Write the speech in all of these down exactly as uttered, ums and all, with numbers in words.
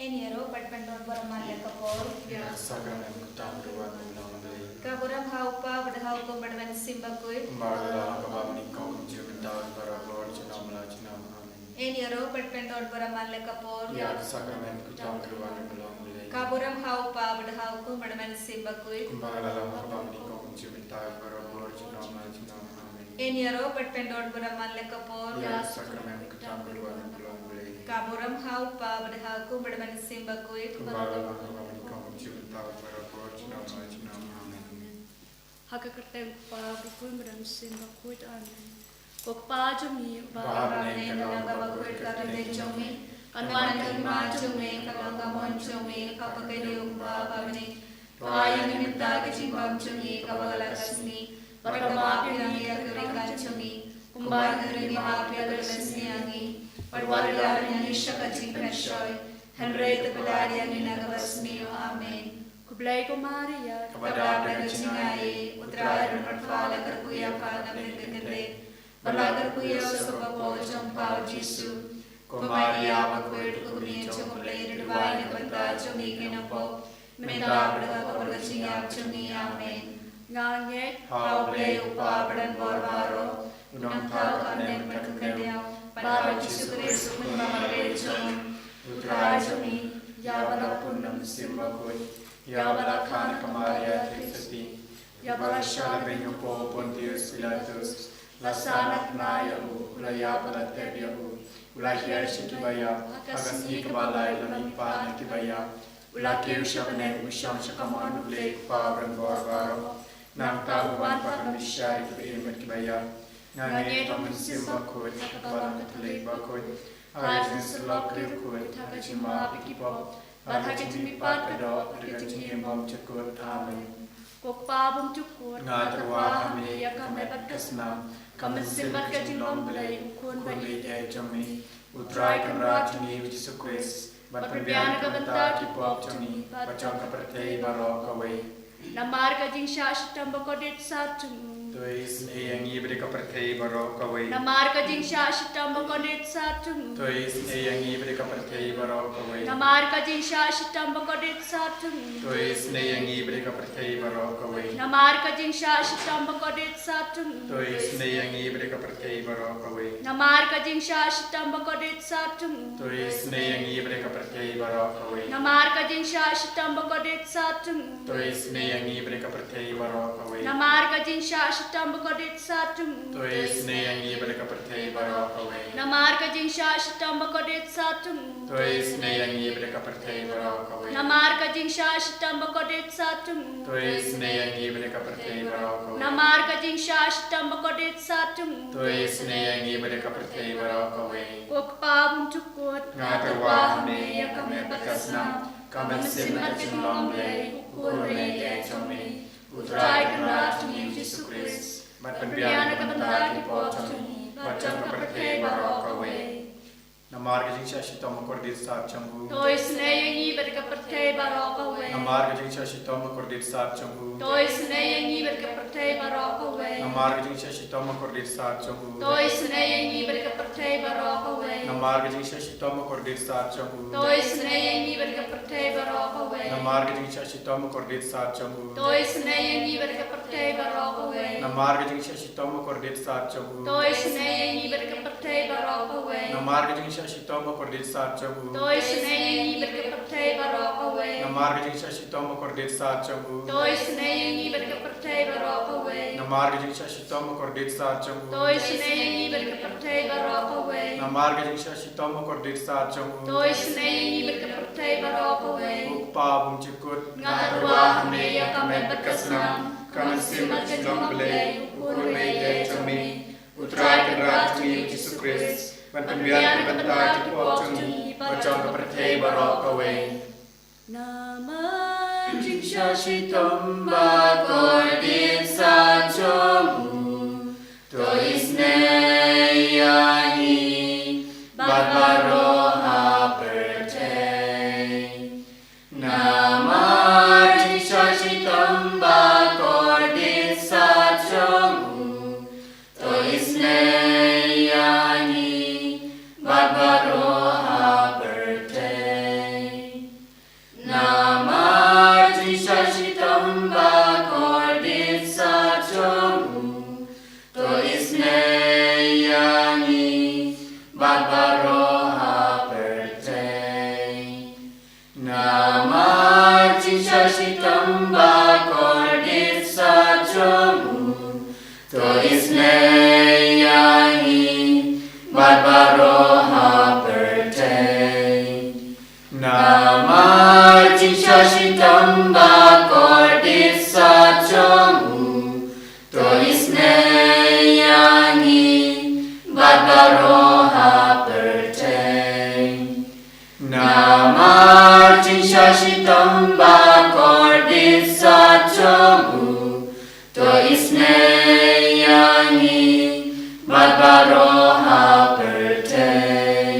Ïaroh bad pyndon baroh man la ka por. Ïa ka sakramen kaba tam ka Jong U Blei. Ka burom ha u Kpa bad ha u Khun bad ha u Mynsiem Bakhuid. Kumba la ha kaba mynnyngkong, kumjuh mynta bad barabor, junom la junom. Amen. Ïaroh bad pyndon baroh man la ka por. Ïa ka sakramen kaba tam ka Jong U Blei. Ka burom ha u Kpa bad ha u Khun bad ha u Mynsiem Bakhuid. Kumba la ha kaba mynnyngkong, kumjuh mynta bad barabor, junom la junom. Amen. Ïaroh bad pyndon baroh man la ka por. Ïa ka sakramen kaba tam ka Jong U Blei. Ka burom ha u Kpa bad ha u Khun bad ha u Mynsiem Bakhuid. Kumba la ha kaba mynnyngkong, kumjuh mynta bad barabor, junom la junom. Amen. Ha ka kyrteng U Kpa bad u Khun bad ha u Mynsiem Bakhuid. Amen. Ko Kpa jong ngi uba ha bneng, ka long kaba khuid ka kyrteng jong me. Kan wan ka hima jong me, kan long ka mon jong me ha ka khyllipmat kumba ha bneng. To ai ïa ngi mynta ka jingbam jong ngi kaba la ka sngi. Bad to map ïa ngi ïa ka riewkam jong ngi, kumba ngi ruh ngi map ïa ka riewkam jong ngi. Bad wat ïalam ïa ngi sha ka jingpynshoi, hynrei to pyllait ïa ngi na kaba sniew. Amen. Khublei ko Maria, kaba dap da ka jingaiei, U Trai u don bad pha, la kyrkhu ïa pha na bneng ka khyrdit, bad la kyrkhu ïa u sohpop jong pha u Jisu. Ko Maria bakhuid, ko Kmie jong U Blei, to duwai na ka bynta jong ngi ki nongpop, mynta bad ha ka por ka jingïap jong ngi. Amen. Nga ngeit ha U Blei U Kpa Baroh, u Nongthaw, ka kynthei bad ka kynthei, bad ha u Jisu Khrist, u Khun ba marwei jong U Trai jong ngi, ïa uba la pun na u Mynsiem Bakhuid, ïa uba la kha na ka Maria Theisotti, ïa uba la shah lehbeiñ hapoh u Pontius Pilatus, la sah, la khynnah ïa u, u la ïap, la tep ïa u, u la hiar sha kiba ïap, ha ka sngi kaba lai u la mihpat na kiba ïap, u la kiew sha bneng, u shong sha kamon U Blei U Kpa u don bor baroh. Nangta u wan pat ban bishar ïa kiba im bad kiba ïap. Nga ngeit ha u Mynsiem Bakhuid, ha ka balang Katholik bakhuid, ha ka jingsyllok riewkhuid, ha ka jingmap ïa ki pop, bad ha ka jingmihpat ka doh, bad ka jingim bymjukut. Amen. Ko Kpa bymjukut, nga tyrwa ha me ïa ka met bad ka snam, ka mynsiem bad ka jinglong Blei, U Khun ba ïeit jong me, U Trai Kynrad jong ngi U Jisu Khrist, ban pynbiang na ka bynta ki pop jong ngi bad jong ka pyrthei baroh kawei. Namar ka jingshah shitom ba kordit sat jong u, to isynei ïa ngi bad ïa ka pyrthei baroh kawei. Namar ka jingshah shitom ba kordit sat jong u, to isynei ïa ngi bad ïa ka pyrthei baroh kawei. Namar ka jingshah shitom ba kordit sat jong u, to isynei ïa ngi bad ïa ka pyrthei baroh kawei. Namar ka jingshah shitom ba kordit sat jong u, to isynei ïa ngi bad ïa ka pyrthei baroh kawei. Namar ka jingshah shitom ba kordit sat jong u, to isynei ïa ngi bad ïa ka pyrthei baroh kawei. Namar ka jingshah shitom ba kordit sat jong u, to isynei ïa ngi bad ïa ka pyrthei baroh kawei. Namar ka jingshah shitom ba kordit sat jong u, to isynei ïa ngi bad ïa ka pyrthei baroh kawei. Namar ka jingshah shitom ba kordit sat jong u, to isynei ïa ngi bad ïa ka pyrthei baroh kawei. Namar ka jingshah shitom ba kordit sat jong u, to isynei ïa ngi bad ïa ka pyrthei baroh kawei. Namar ka jingshah shitom ba kordit sat jong u, to isynei ïa ngi bad ïa ka pyrthei baroh kawei. Ko Kpa bymjukut, nga tyrwa ha me ïa ka met bad ka snam, ka mynsiem bad ka jinglong Blei, U Khun ba ïeit jong me, U Trai Kynrad jong ngi U Jisu Khrist, ban pynbiang na ka bynta ki pop jong ngi bad jong ka pyrthei baroh kawei. Namar ka jingshah shitom ba kordit sat jong u, to isynei ïa ngi bad ïa ka pyrthei baroh kawei. Namar ka jingshah shitom ba kordit sat jong u, to isynei ïa ngi bad ïa ka pyrthei baroh kawei. Namar ka jingshah shitom ba kordit sat jong u, to isynei ïa ngi bad ïa ka pyrthei baroh kawei. Namar ka jingshah shitom ba kordit sat jong u, to isynei ïa ngi bad ïa ka pyrthei baroh kawei. Namar ka jingshah shitom ba kordit sat jong u, to isynei ïa ngi bad ïa ka pyrthei baroh kawei. Namar ka jingshah shitom ba kordit sat jong u, to isynei ïa ngi bad ïa ka pyrthei baroh kawei. Namar ka jingshah shitom ba kordit sat jong u, to isynei ïa ngi bad ïa ka pyrthei baroh kawei. Namar ka jingshah shitom ba kordit sat jong u, to isynei ïa ngi bad ïa ka pyrthei baroh kawei. Namar ka jingshah shitom ba kordit sat jong u, to isynei ïa ngi bad ïa ka pyrthei baroh kawei. Namar ka jingshah shitom ba kordit sat jong u, to isynei ïa ngi bad ïa ka pyrthei baroh kawei. Ko Kpa bymjukut, nga tyrwa ha me ïa ka met bad ka snam, ka mynsiem bad ka jinglong Blei, U Khun ba ïeit jong me, U Trai Kynrad jong ngi U Jisu Khrist, ban pynbiang na ka bynta ki pop jong ngi bad jong ka pyrthei baroh kawei. Namar ka jingshah shitom ba kordit sat jong u, to isynei ïa ngi bad baroh ha pyrthei. Namar ka jingshah shitom ba kordit sat jong u, to isynei ïa ngi bad baroh ha pyrthei. To isynei ïa ngi bad baroh ha pyrthei. Namar jingshah shitom bakordit sat jong u, to isynei ïa ngi bad baroh ha pyrthei. Namar jingshah shitom bakordit sat jong u, to isynei ïa ngi bad baroh ha pyrthei.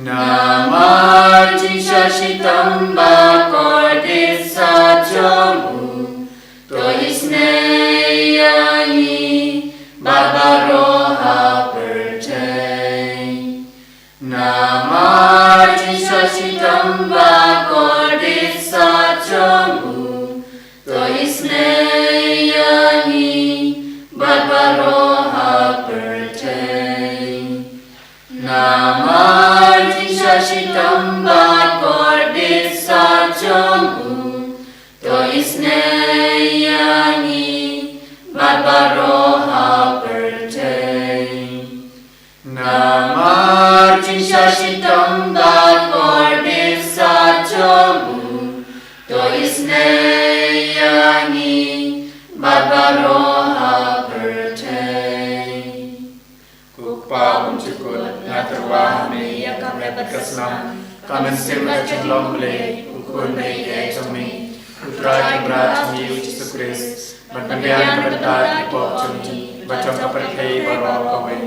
Namar jingshah shitom bakordit sat jong u, to isynei ïa ngi bad baroh ha pyrthei. Namar jingshah shitom bakordit sat jong u, to isynei ïa ngi bad baroh ha pyrthei. Namar jingshah shitom bakordit sat jong u, to isynei ïa ngi bad baroh ha pyrthei. Namar jingshah shitom bakordit sat jong u, to isynei ïa ngi bad baroh ha pyrthei. Ko Kpa bymjukut, nga tyrwa ha me ïa ka met bad ka snam, ka mynsiem bad ka jinglong Blei, u Khun baieit jong me, u Trai Kynrad jong ngi u Jisu Khrist, ban pynbiang na ka bynta ki pop jong ngi bad jong ka pyrthei baroh kawei.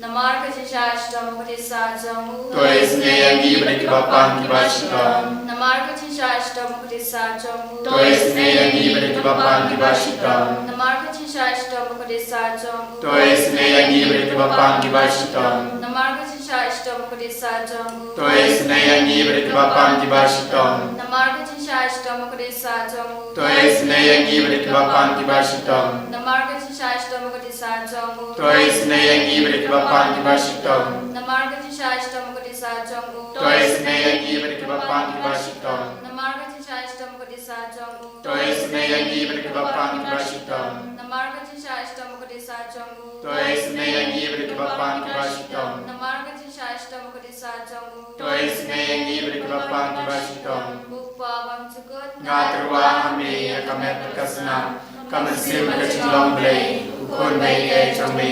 Namar ka jingshah shitom bakordit sat jong u, to isynei ïa ngi bad ïa kiba pang kiba shitom. Namar ka jingshah shitom bakordit sat jong u, to isynei ïa ngi bad ïa kiba pang kiba shitom. Namar ka jingshah shitom bakordit sat jong u, to isynei ïa ngi bad ïa kiba pang kiba shitom. Namar ka jingshah shitom bakordit sat jong u, to isynei ïa ngi bad ïa kiba pang kiba shitom. Namar ka jingshah shitom bakordit sat jong u, to isynei ïa ngi bad ïa kiba pang kiba shitom. Namar ka jingshah shitom bakordit sat jong u, to isynei ïa ngi bad ïa kiba pang kiba shitom. Namar ka jingshah shitom bakordit sat jong u, to isynei ïa ngi bad ïa kiba pang kiba shitom. Namar ka jingshah shitom bakordit sat jong u, to isynei ïa ngi bad ïa kiba pang kiba shitom. Namar ka jingshah shitom bakordit sat jong u, to isynei ïa ngi bad ïa kiba pang kiba shitom. Namar ka jingshah shitom bakordit sat jong u, to isynei ïa ngi bad ïa kiba pang kiba shitom. Ko Kpa bymjukut, nga tyrwa ha me ïa ka met bad ka snam, ka mynsiem bad ka jinglong Blei, u Khun baieit jong me,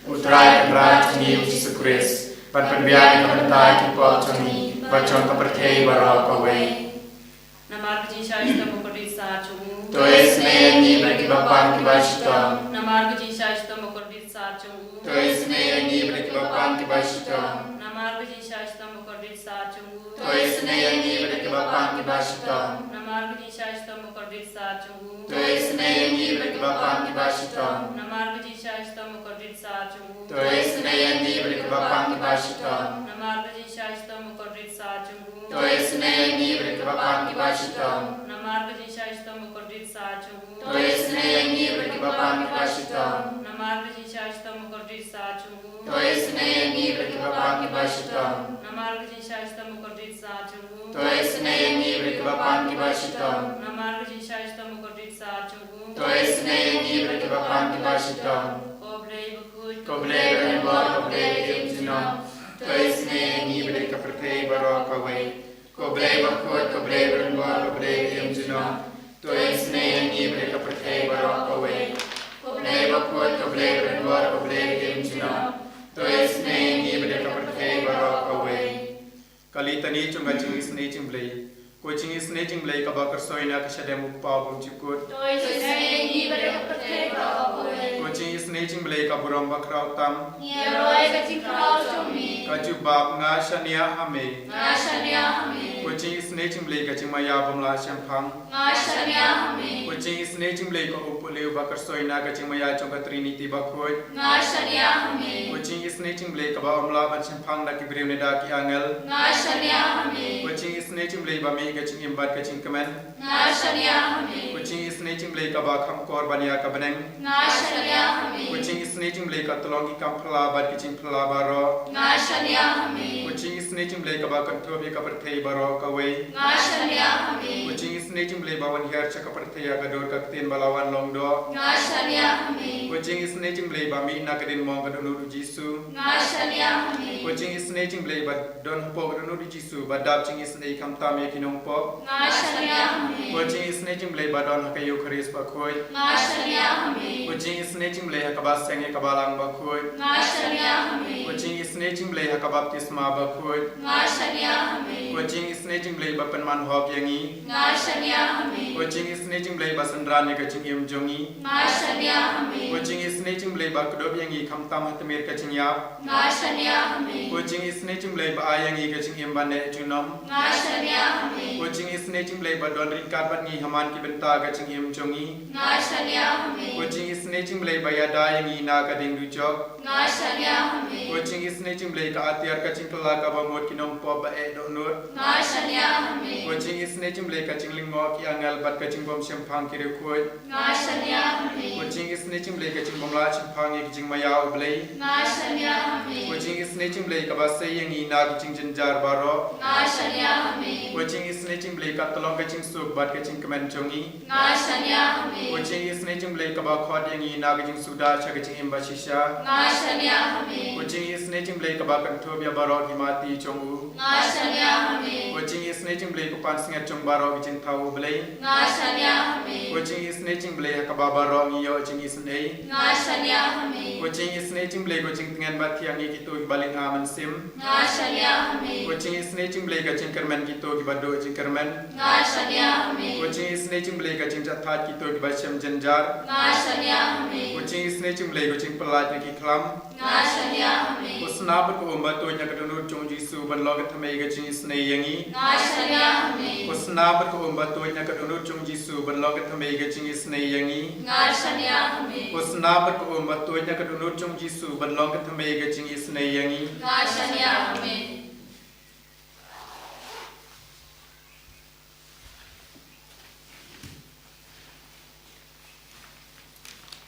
u Trai Kynrad jong ngi u Jisu Khrist, ban pynbiang na ka bynta ki pop jong ngi bad jong ka pyrthei baroh kawei. Namar ka jingshah shitom bakordit sat jong u, to isynei ïa ngi bad ïa kiba pang kiba shitom. Namar ka jingshah shitom bakordit sat jong u, to isynei ïa ngi bad ïa kiba pang kiba shitom. Namar ka jingshah shitom bakordit sat jong u, to isynei ïa ngi bad ïa kiba pang kiba shitom. Namar ka jingshah shitom bakordit sat jong u, to isynei ïa ngi bad ïa kiba pang kiba shitom. Namar ka jingshah shitom bakordit sat jong u, to isynei ïa ngi bad ïa kiba pang kiba shitom. Namar ka jingshah shitom bakordit sat jong u, to isynei ïa ngi bad ïa kiba pang kiba shitom. Namar ka jingshah shitom bakordit sat jong u, to isynei ïa ngi bad ïa kiba pang kiba shitom. Namar ka jingshah shitom bakordit sat jong u, to isynei ïa ngi bad ïa kiba pang kiba shitom. Namar ka jingshah shitom bakordit sat jong u, to isynei ïa ngi bad ïa kiba pang kiba shitom. Namar ka jingshah shitom bakordit sat jong u, to isynei ïa ngi bad ïa kiba pang kiba shitom. Ko Blei bakhuid, ko Blei ba donbor, ko Blei ba im junom, to isynei ïa ngi bad ïa ka pyrthei baroh kawei. Ko Blei bakhuid, ko Blei ba donbor, ko Blei ba im junom, to isynei ïa ngi bad ïa ka pyrthei baroh kawei. Ko Blei bakhuid, ko Blei ba donbor, ko Blei ba im junom, to isynei ïa ngi bad ïa ka pyrthei baroh kawei. Ka Litani jong ka jingisynei jingblei. Ko jingisynei jingblei kaba kyrsoi na ka shadem u Kpa bymjukut, to isynei ïa ngi bad ïa ka pyrthei baroh kawei. Ko jingisynei jingblei ka burom bakhraw tam, ïaroh ïa ka jingkhraw jong me. Ka jubab, nga shaniah ha me, nga shaniah ha me. Ko jingisynei jingblei ka jingmaïa bym lah shemphang, nga shaniah ha me. Ko jingisynei jingblei ka upulliw ba kyrsoi na ka jingmaïa jong ka Trinity bakhuid, nga shaniah ha me. Ko jingisynei jingblei kaba ym lah ban shemphang da ki briew ne da ki angel, nga shaniah ha me. Ko jingisynei jingblei ba mih ka jingim bad ka jingkmen, nga shaniah ha me. Ko Jing isynei jingblei kaba kham kor ban ïa ka bneng. Nga shaniah ha me. Ko jing isynei jingblei ka tyllong ki kam phylla bad ki jingphylla baroh. Nga shaniah ha me. Ko jing isynei jingblei kaba kynthup ïa ka pyrthei baroh kawei. Nga shaniah ha me. Ko jing isynei jingblei ba wan hiar sha ka pyrthei ïa ka dur ka ktien ba la wan long doh. Nga shaniah ha me. Ko jing isynei jingblei ba mih na ka diengphna ka dohnud u Jisu. Nga shaniah ha me. Ko jing isynei jingblei ba don hapoh ka dohnud u Jisu ba dap jing isynei khamtam ïa ki nongpop. Nga shaniah ha me. Ko jing isynei jingblei ba don ha ka Eukharist bakhuid. Nga shaniah ha me. Ko jing isynei jingblei ha ka ba seng ïa ka balang bakhuid. Nga shaniah ha me. Ko jing isynei jingblei ha ka baptisma bakhuid. Nga shaniah ha me. Ko jing isynei jingblei ba pynman hok ïa ngi. Nga shaniah ha me. Ko jing isynei jingblei ba synran ïa ka jingim jong ngi. Nga shaniah ha me. Ko jing isynei jingblei ba kdup ïa ngi khamtam ha tmier ka jingïap. Nga shaniah ha me. Ko jing isynei jingblei ba ai ïa ngi ka jingim ba neh junom. Nga shaniah ha me. Ko jing isynei jingblei ba don ryngkat bad ngi ha man ki bynta ka jingim jong ngi. Nga shaniah ha me. Ko jing isynei jingblei ba ïada ïa ngi na ka diengdujok. Nga shaniah ha me. Ko jing isynei jingblei ka atiar ka jingkylla kaba mut ki nongpop ba eh dohnud. Nga shaniah ha me. Ko jing isynei jingblei ka jinglyngngoh ki angel bad ka jingbym shemphang ki riewkhuid. Nga shaniah ha me. Ko jing isynei jingblei ka jingbym lah shemphang ïa ki jingmaïa u Blei. Nga shaniah ha me. Ko jing isynei jingblei kaba sei ïa ngi na ki jingjynjar baroh. Nga shaniah ha me. Ko jing isynei jingblei ka tyllong ka jingsuk bad ka jingkmen jong ngi. Nga shaniah ha me. Ko jing isynei jingblei kaba khot ïa ngi na ka jingsuda sha ka jingim bashisha. Nga shaniah ha me. Ko jing isynei jingblei kaba kynthup ïa baroh ki mati jong u. Nga shaniah ha me. Ko jing isynei jingblei ka pansngiat jong baroh ki jingthaw u Blei. Nga shaniah ha me. Ko jing isynei jingblei ha kaba baroh ngi ïoh jing isynei. Nga shaniah ha me. Ko jing isynei jingblei ko jingtngen ba thiang ïa kito kiba lynga mynsiem. Nga shaniah ha me. Ko jing isynei jingblei ka jingkyrmen kito kiba duh jingkyrmen. Nga shaniah ha me. Ko jing isynei jingblei ka jingjahthait kito kiba shem jynjar. Nga shaniah ha me. Ko jing isynei jingblei ko jingpyllait na ki khlam. Nga shaniah ha me. Ko sna bad ko um ba tuid na ka dohnud jong u Jisu ban long ka thymmei ka jingisynei ïa ngi. Nga shaniah ha me. Ko sna bad ko um ba tuid na ka dohnud jong u Jisu ban long ka thymmei ka jingisynei ïa ngi. Nga shaniah ha me. Ko sna bad ko um ba tuid na ka dohnud jong u Jisu ban long ka thymmei ka jingisynei ïa ngi. Nga shaniah ha me.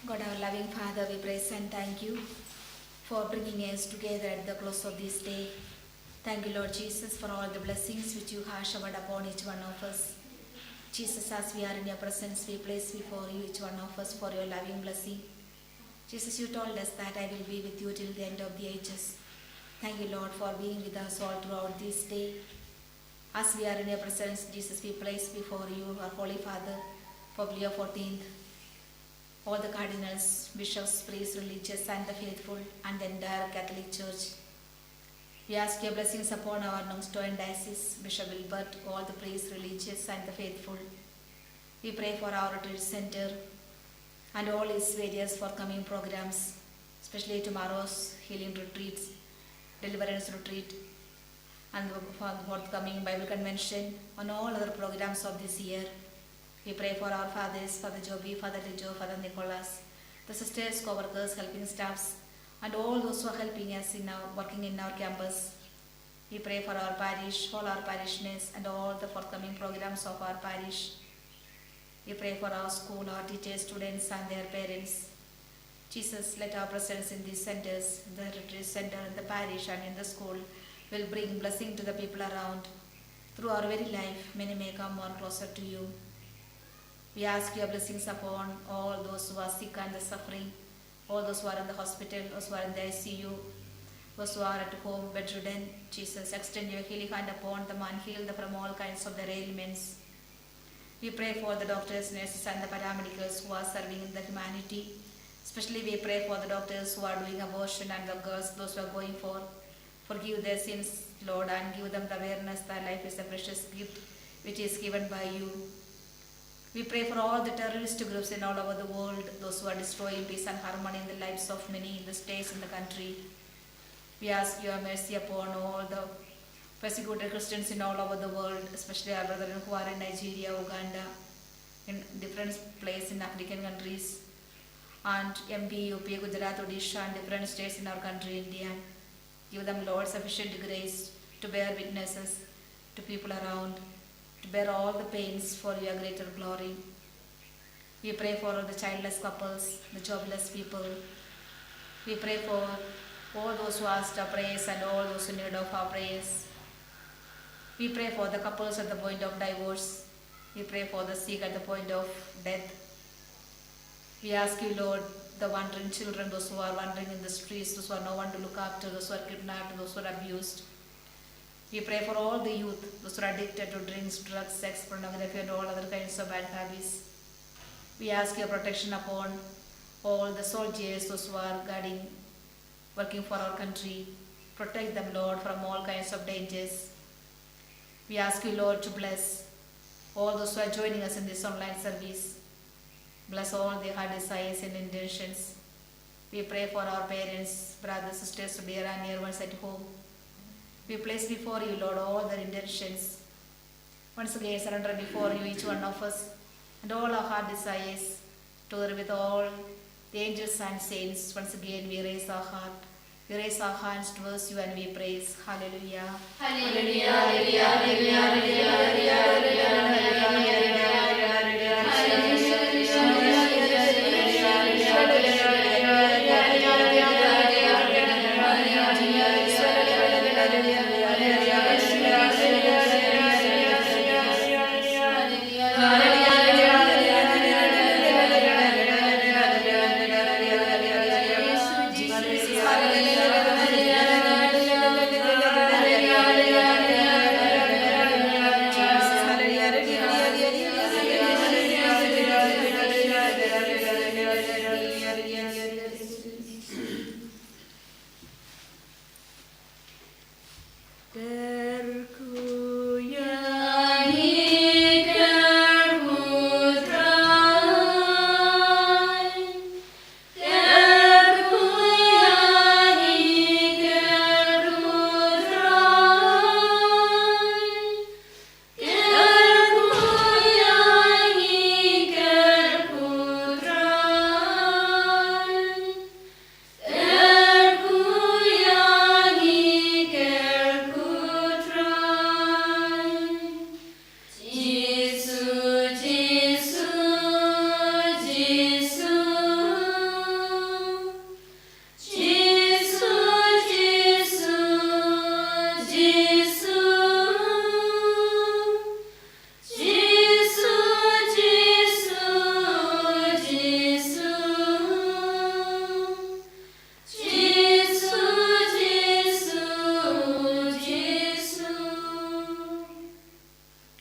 God, our loving Father, we praise and thank you for bringing us together at the close of this day. Thank you, Lord Jesus, for all the blessings which you have showered upon each one of us. Jesus, as we are in your presence, we place before you each one of us for your loving blessing. Jesus, you told us that I will be with you till the end of the ages. Thank you, Lord, for being with us all throughout this day. As we are in your presence, Jesus, we place before you our Holy Father, Pope Leo fourteenth, all the cardinals, bishops, priests, religious, and the faithful, and the entire Catholic Church. We ask your blessings upon our Nongstoiñ Diocese, Bishop Wilbert, all the priests, religious, and the faithful. We pray for our retreat center and all its various forthcoming programs, especially tomorrow's healing retreats, deliverance retreat, and the forthcoming Bible convention, and all other programs of this year. We pray for our fathers, Father Joby, Father Lijo, Father Nicholas, the sisters, co-workers, helping staffs, and all those who are helping us in our working in our campus. We pray for our parish, all our parishioners, and all the forthcoming programs of our parish. We pray for our school, our teachers, students, and their parents. Jesus, let our presence in these centers, in the retreat center, in the parish, and in the school, will bring blessing to the people around. Through our very life, many may come more closer to you. We ask your blessings upon all those who are sick and suffering, all those who are in the hospital, those who are in the I C U, those who are at home bedridden. Jesus, extend your healing hand upon them and heal them from all kinds of their ailments. We pray for the doctors, nurses, and the paramedicals who are serving in the humanity. Especially, we pray for the doctors who are doing abortion and the girls, those who are going for. Forgive their sins, Lord, and give them the awareness that life is a precious gift which is given by you. We pray for all the terrorist groups in all over the world, those who are destroying peace and harmony in the lives of many in the states in the country. We ask your mercy upon all the persecuted Christians in all over the world, especially our brethren who are in Nigeria, Uganda, in different places in African countries, and M P, U P, Gujarat, Odisha, and different states in our country, India. Give them, Lord, sufficient grace to bear witnesses to people around, to bear all the pains for your greater glory. We pray for the childless couples, the jobless people. We pray for all those who are stuck prayers and all those in need of our prayers. We pray for the couples at the point of divorce. We pray for the sick at the point of death. We ask you, Lord, the wandering children, those who are wandering in the streets, those who have no one to look after, those who are kidnapped, those who are abused. We pray for all the youth, those who are addicted to drinks, drugs, sex, pornography, and all other kinds of bad habits. We ask your protection upon all the soldiers, those who are guarding, working for our country. Protect them, Lord, from all kinds of dangers. We ask you, Lord, to bless all those who are joining us in this online service. Bless all their heart desires and intentions. We pray for our parents, brothers, sisters, dear and near ones at home. We place before you, Lord, all their intentions. Once again, surrender before you each one of us and all our heart desires, together with all the angels and saints. Once again, we raise our heart, we raise our hands towards you and we praise. Hallelujah. Hallelujah, hallelujah, hallelujah, hallelujah, hallelujah, hallelujah, hallelujah.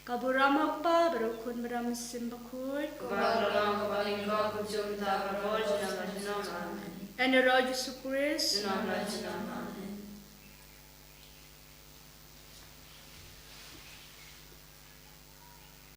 Ka burom ha u Kpa bad ha u Khun bad ha u Mynsiem Bakhuid. Kaba la long, kaba ngin ïoh, kumjuh mynta, baroh junom la junom. Amen. Ïa U Jisu Khrist. Junom la junom. Amen.